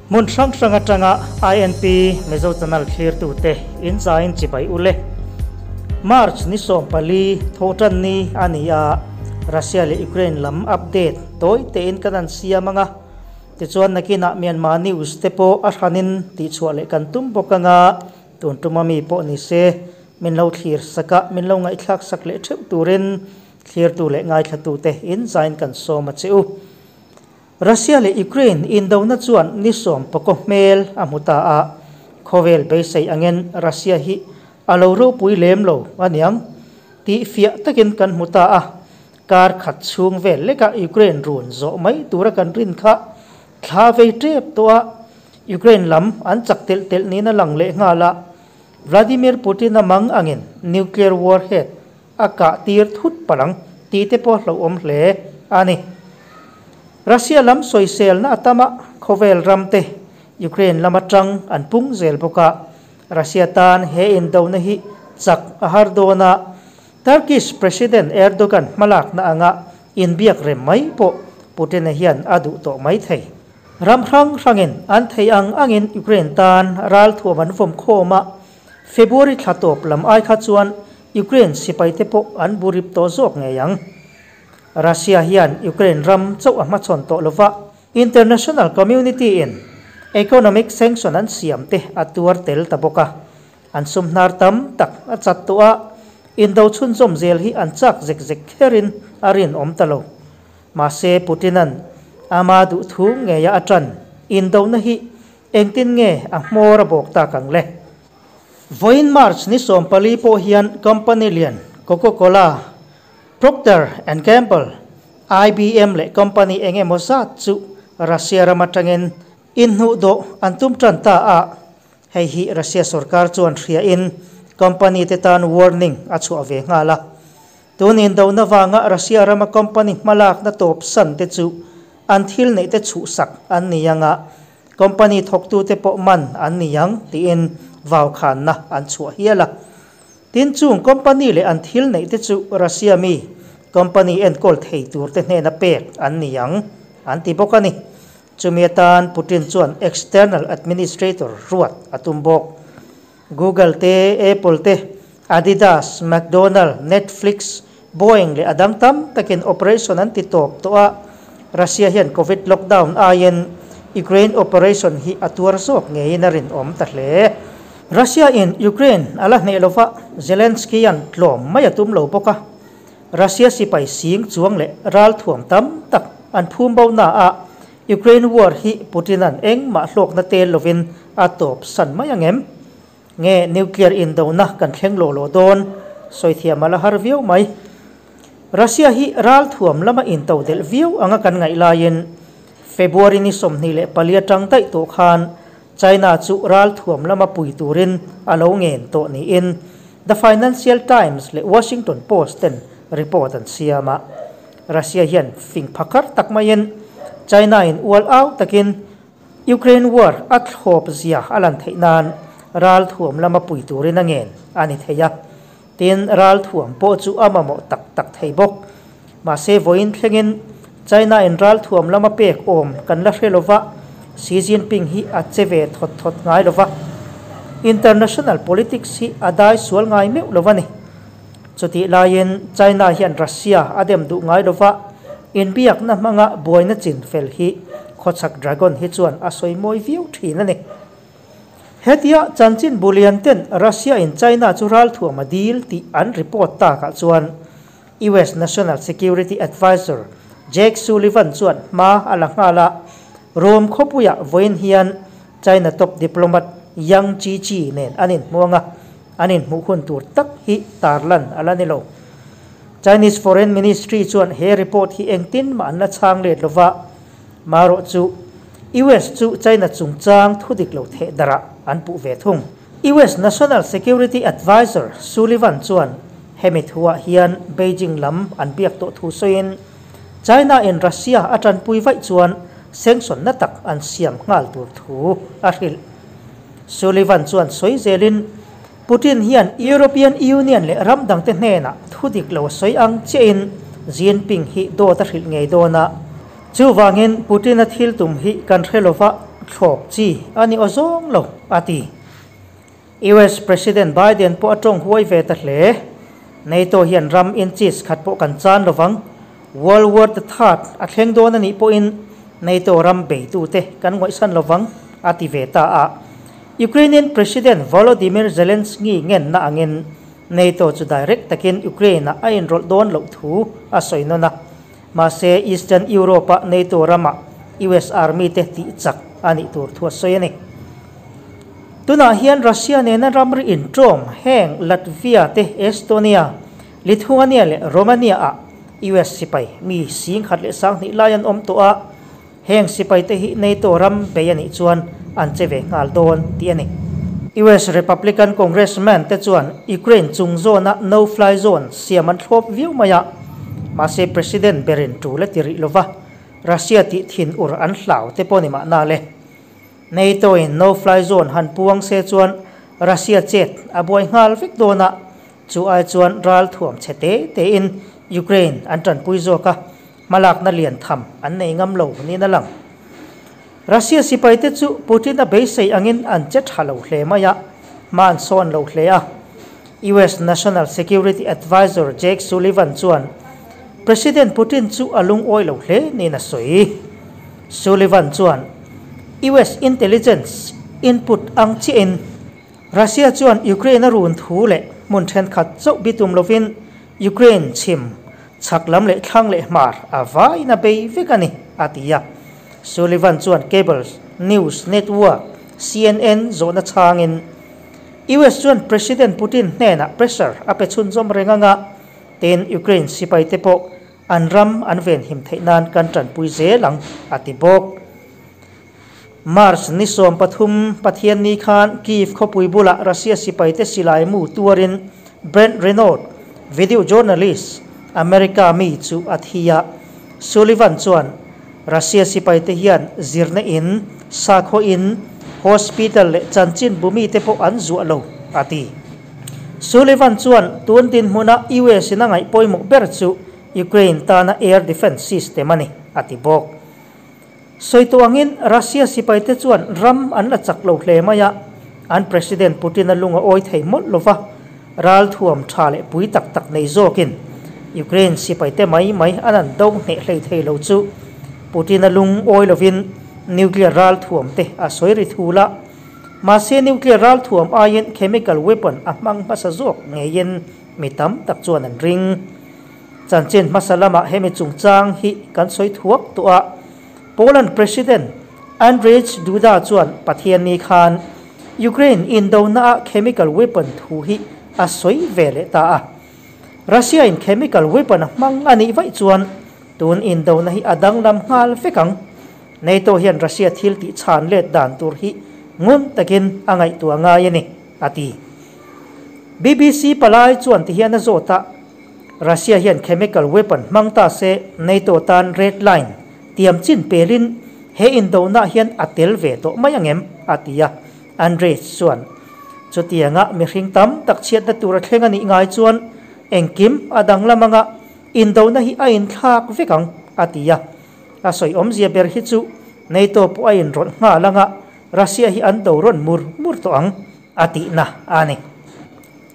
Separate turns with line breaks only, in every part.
Hmun hrang hrang atanga INP Mizo Channel thlirtute in zain chibai ule. March ni 14 Thawhtan ni a ni a, Russia leh Ukraine lam update tawi tein kan an siam anga, tichuan nakinah Myanmar news te pawh a hranin tihchhuah leh kan tum bawk anga, tun tuma mi pawh ni se min lo thlir sak a, min lo ngaihthlak sak leh theuh turin thlirtu leh ngaithlatute in zain kan sawm a che u. Russia leh Ukraine indona chuan ni 11 hmel a hmu ta a, khawvel beisei angin Russia hi a lo ropui lem lo aniang tih fiah takin kan hmu ta a, kar khat chhung vel lekah Ukraine run zawh mai tura kan rin kha thla vei tep tawh a, Ukraine lam an chak telh telh niin a lang leh nghal a, Vladimir Putin a mang angin nuclear warhead a kah tir thut palang tih te pawh hlauhawm hle a ni. Russia lam sawiselna a tam a, khawvel ram te Ukraine lam atang an pung zel bawk a, Russia tan he indona hi chak a har dawn a, Turkish President Erdogan hmalakna anga inbiak rem mai pawh Putin-a hian a duh tawh mai thei. Ram hrang hrangin an thei ang angin Ukraine tan ralthuam an vawm khawm a, February thla tawp lam ai kha chuan Ukraine sipaite pawh an bu rip tawh zawk ngei ang. Russia hian Ukraine ram chauh a hmachhawn tawh lova, international community in economic sanction an siam te a tuar tel ta bawk a. An sum hnar tam tak a chat tawh a, indo chhunzawm zel hi an chak zek zek kherin a rinawm ta lo. Mahse Putin-a'n ama duh thu ngeia a tan indona hi engtin nge a hmawr a bawk tak ang le? Vawiin March ni 14 pawh hian company lian Coca-Cola, Procter and Gamble, IBM leh company eng emaw zat chu Russia ram atangin inhnuhdawh an tum tan ta a, hei hi Russia sorkar chuan hriain company te tan warning a chhuah ve nghal a. Tun indona vanga Russia rama company hmalakna tawp san te chu an thil neih te chhuhsak an ni anga, company thawktute pawh man an ni ang tiin vaukhanna an chhuah hial a. Tin chung company leh an thil neih te chu Russia mi company enkawl thei tur te hnena pek an ni ang an ti bawk a ni. Chumi atan Putin chuan external administrator ruat a tum bawk. Google te, Apple te, Adidas, McDonald, Netflix, Boeing leh a dang tam takin operation an ti tawp tawh a, Russia hian Covid lockdown aiin Ukraine operation hi a tuar zawk ngeiin a rinawm ta hle. Russia in Ukraine a la hneh lova, Zelensky-a'n tlawm mai a tum lo bawk a, Russia sipai sing chuang leh ralthuam tam tak an phum bo na a, Ukraine war hi Putin-a'n engmah hlawkna tel lovin a tawp san mai ang em? Nge nuclear indona kan thleng lo lo dawn? Sawithiam a la har viau mai. Russia hi ralthuam lama into delh viau anga kan ngaih laiin February ni 24 atang daih tawh khan China chu ralthuam lama pui turin a lo ngen tawh niin The Financial Times leh Washington Post ten report an siam a. Russia hian fing phakar tak maiin China in ual au takin Ukraine war a thlawp zia a lan theih nan ralthuam lama pui turin a ngen a ni thei a. Tin ralthuam pawh chu a mamawh tak tak thei bawk. Mahse vawiin thlengin China in ralthuam lama pek awm kan la hre lova, Xi Jinping hi a che ve thawt thawt ngai lova. International politics hi a dai sual ngai meuh lova ni. Chutih laiin China hian Russia a dem duh ngai lova, inbiakna hmanga buaina chin fel hi khawchhak dragon hi chuan a sawi mawi viau thin a ni. Hetia chanchin bulian ten Russia in China chu ralthuam a dil tih an report takah chuan US National Security Advisor Jake Sullivan chuan hma a la nghal a, Rome khawpuiah vawiin hian China top diplomat Yang Jiechi nen an inhmuang a, an inhmuh hun tur tak hi tarlan a la ni lo. Chinese Foreign Ministry chuan he report hi engtin mah an la chhang let lova, marawh chu US chu China chungchang thu dik lo theh darah an puh ve thung. US National Security Advisor Sullivan chuan hemi thuah hian Beijing lam an biak tawh thu sawiin China in Russia a tanpui vaih chuan sanction na tak an siam nghal tur thu a hrilh. Sullivan chuan sawi zelin Putin hian European Union leh ram dangte hnenah thu dik lo sawi ang chiahin Jinping hi dawt a hrilh ngei dawn a. Chuvangin Putin-a thil tum hi kan hre lova, thlawp chi a ni awzawng lo, a ti. US President Biden pawh a tawng huai ve ta hle. NATO hian ram inches khat pawh kan chan lovang. World War the Third a thleng dawn a nih pawhin NATO ram beitute kan ngawihsan lovang, a ti ve ta a. Ukrainian President Volodymyr Zelensky ngenna angin NATO chu direct takin Ukraine-ah a inrawlh dawn loh thu a sawi nawn a. Mahse, Eastern Europe-a NATO rama US Army te tih chak a nih tur thu a sawi a ni. Tunah hian Russia nena ramri inṭawm heng Latvia te, Estonia, Lithuania leh Romania-ah US sipai mi 10,200 lai an awm tawh a, heng sipai te hi NATO ram bei a nih chuan an che ve nghal dawn tih a ni. US Republican Congressman te chuan Ukraine chung zawna no-fly zone siam an thlawp viau mai a, mahse President berin tul a ti rih lova, Russia tih thinur an hlau te pawh ni mahna le. NATO-in no-fly zone han puang se chuan Russia chet a buai nghal vek dawn a, chu ai chuan ral thuam chhe te tein Ukraine an tanpui zawk a, hmalakna lian tham an nei ngam lo niin a lang. Russia sipaite chu Putin-a beisei angin an che tha lo hle mai a, hma an sawn lo hle a. US National Security Advisor Jake Sullivan chuan President Putin chu a lungawi lo hle niin a sawi. Sullivan chuan US intelligence input ang chiahin Russia chuan Ukraine a run thu leh hmun thenkhat chauh bitum lovin Ukraine chhim chhak lam leh thlang leh hmar a vaiin a bei vek a ni, a ti a. Sullivan chuan Cable News Network, CNN, zawhna chhangin US chuan President Putin hnenah pressure a pe chhunzawm reng anga tin Ukraine sipaite pawh an ram an venhim theih nan kan tanpui zel ang, a ti bawk. March ni 13 Pathianni khan Kyiv khawpui bulah Russia sipaite silai mu tuarin Brent Renaud, video journalist, America mi chu a thi a. Sullivan chuan Russia sipaite hian zirna in, sakhaw in, hospital leh chanchin bumi te pawh an zuah lo, a ti. Sullivan chuan tun dinhmuna US in a ngaih pawimawh ber chu Ukraine tana air defence system a ni, a ti bawk. Sawi tawh angin Russia sipaite chuan ram an la chak lo hle mai a, an President Putin a lung a awi thei mawlh lova, ral thuam tha leh pui tak tak nei zawkin Ukraine sipaite mai mai an an do hneh hlei thei lo chu Putin a lung awi lovin nuclear ral thuam te a sawi ri thul a, mahse nuclear ral thuam aiin chemical weapon a hmang hmasa zawk ngeiin mi tam tak chuan an ring. Chanchin hmasa lamah hemi chungchang hi kan sawi thuak tawh a, Poland President Andrzej Duda chuan Pathianni khan Ukraine indonaah chemical weapon thu hi a sawi ve leh ta a. Russia-in chemical weapon a hmang a nih vaih chuan tun indona hi a danglam nghal vek ang. NATO hian Russia thil tih chhan let dan tur hi ngun takin a ngaihtuah ngai a ni, a ti. BBC palai chuan tihian a zawt a, Russia hian chemical weapon hmang ta se NATO tan red line tiam chin pelin he indona hian a tel ve tawh mai ang em? a ti a. Andrej chuan, Chutianga mihring tam tak chhiatna tur a thleng a nih ngai chuan engkim a danglam anga indona hi a inthlak vek ang, a ti a. A sawi awmzia ber hi chu NATO pawh a inrawlh nghal anga Russia hi an do rawn mur mur tawh ang, a tihna a ni.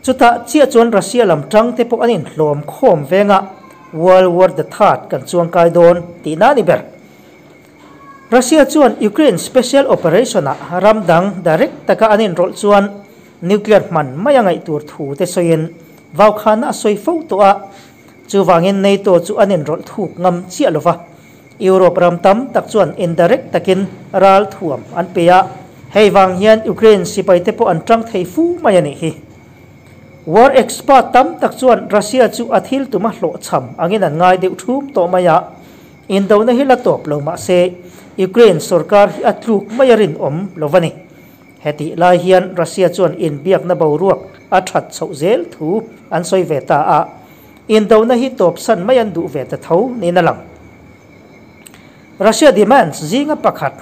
Chutah chiah chuan Russia lam tang te pawh an inhlawm khawm venga World War the Third kan chuangkai dawn tihna a ni ber. Russia chuan Ukraine Special Operation-ah ram dang direct taka an inrawlh chuan nuclear hman mai a ngaih tur thu te sawiin vaukhana a sawi fo tawh a, chuvangin NATO chu an inrawlh thuk ngam chiah lova. Europe ram tam tak chuan indirect takin ral thuam an pe a, hei vang hian Ukraine sipaite pawh an tang thei fu mai a nih hi. War expert tam tak chuan Russia chu a thil tuma hlawhchham angin an ngai deuh thum tawh mai a, indona hi la tawp lo mah se Ukraine sorkar hi a tluk mai a rinawm lo va ni. Hetih lai hian Russia chuan inbiakna boruak a that chhoh zel thu an sawi ve ta a, Indona hi tawpsan mai an duh ve ta tho niin a lang. Russia demands zinga pakhat,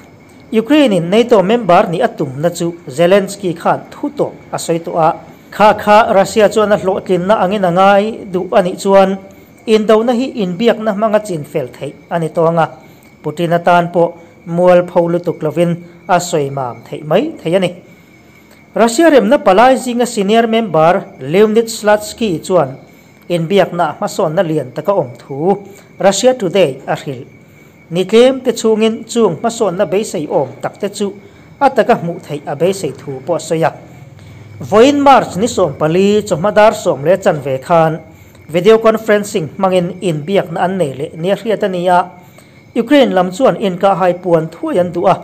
Ukraine-in NATO member nih a tumna chu Zelensky khan thu tawp a sawi tawh a. Kha kha Russia chuan a hlawhtlinna angin a ngai duh a nih chuan indona hi inbiakna hmanga chin fel theih a ni tawng a. Putin atan pawh mual pho lutuk lovin a sawi mam theih mai thei a ni. Russia remna palai zinga senior member Leonid Slutsky chuan inbiakna hmasawnna lian taka awm thu Russia Today a hrilh. Ni tlem te chhungin chung hmasawnna beisei awm tak te chu a taka hmuh theih a beisei thu pawh a sawi a. Vawiin March ni 14 chawhma dar 10:15 khan video conferencing hmangin inbiakna an nei leh nia hriat a ni a. Ukraine lam chuan inkahhai puan thuai an duh a,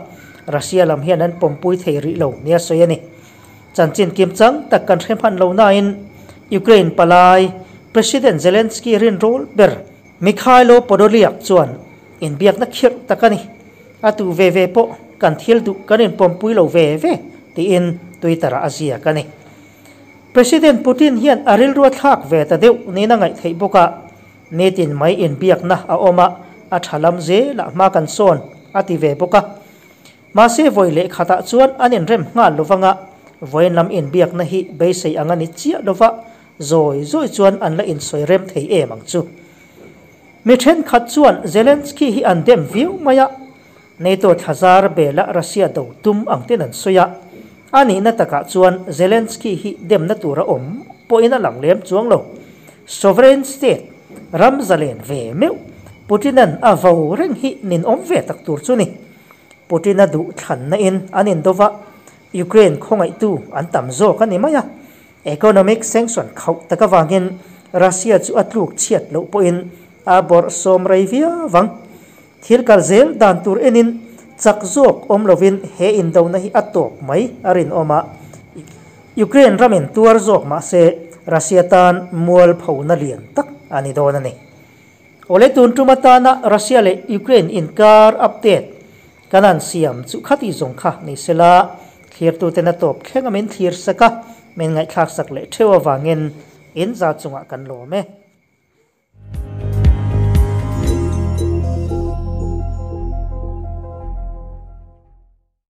Russia lam hian an pawmpui thei rih lo nia sawi a ni. Chanchin kimchang tak kan hre hman lo nain Ukraine palai President Zelensky rinrawl ber Mykhailo Podolyak chuan inbiakna khirh tak a ni. A tu ve ve pawh kan thil duh kan inpawmpui lo ve ve tiin Twitter-ah a ziak a ni. President Putin hian a rilru a thlak ve ta deuh niin a ngaih theih bawk a, nitin mai inbiakna a awm a, a tha lam zelah hma kan sawn a ti ve bawk a. Mahse vawi leh khatah chuan an inrem nghal lovang a, vawiin lam inbiakna hi beisei ang a ni chiah lova, zawi zawi chuan an la insawi rem thei em ang chu. Mi thenkhat chuan Zelensky hi an dem viau mai a, NATO thlazar bela Russia do tum ang ten an sawi a, a nihna takah chuan Zelensky hi demna tur a awm pawhin a lang lem chuang lo. Sovereign state, ram zalen ve meuh, Putin-a'n a vo reng hi ninawm ve tak tur chu ni. Putin-a duh thlanna in an indova, Ukraine khawngaihtu an tam zawk a ni mai a. Economic sanction khauh tak avangin Russia chu a tluk chhiat loh pawhin a bawrh sawm rei viau ang. Thil kal zel dan tur enin chak zawk awm lovin he indona hi a tawp mai a rinawm a. Ukraine ramin tuar zawk mah se Russia tan mualphona lian tak a ni dawn a ni. Awle tun tum atana Russia leh Ukraine inkar update kan han siam chu khati zawng kha ni sela, thlirtuten a tawp thleng a min thlir sak a, min ngaihthlak sak leh theuh avangin in za chungah kan lawm e.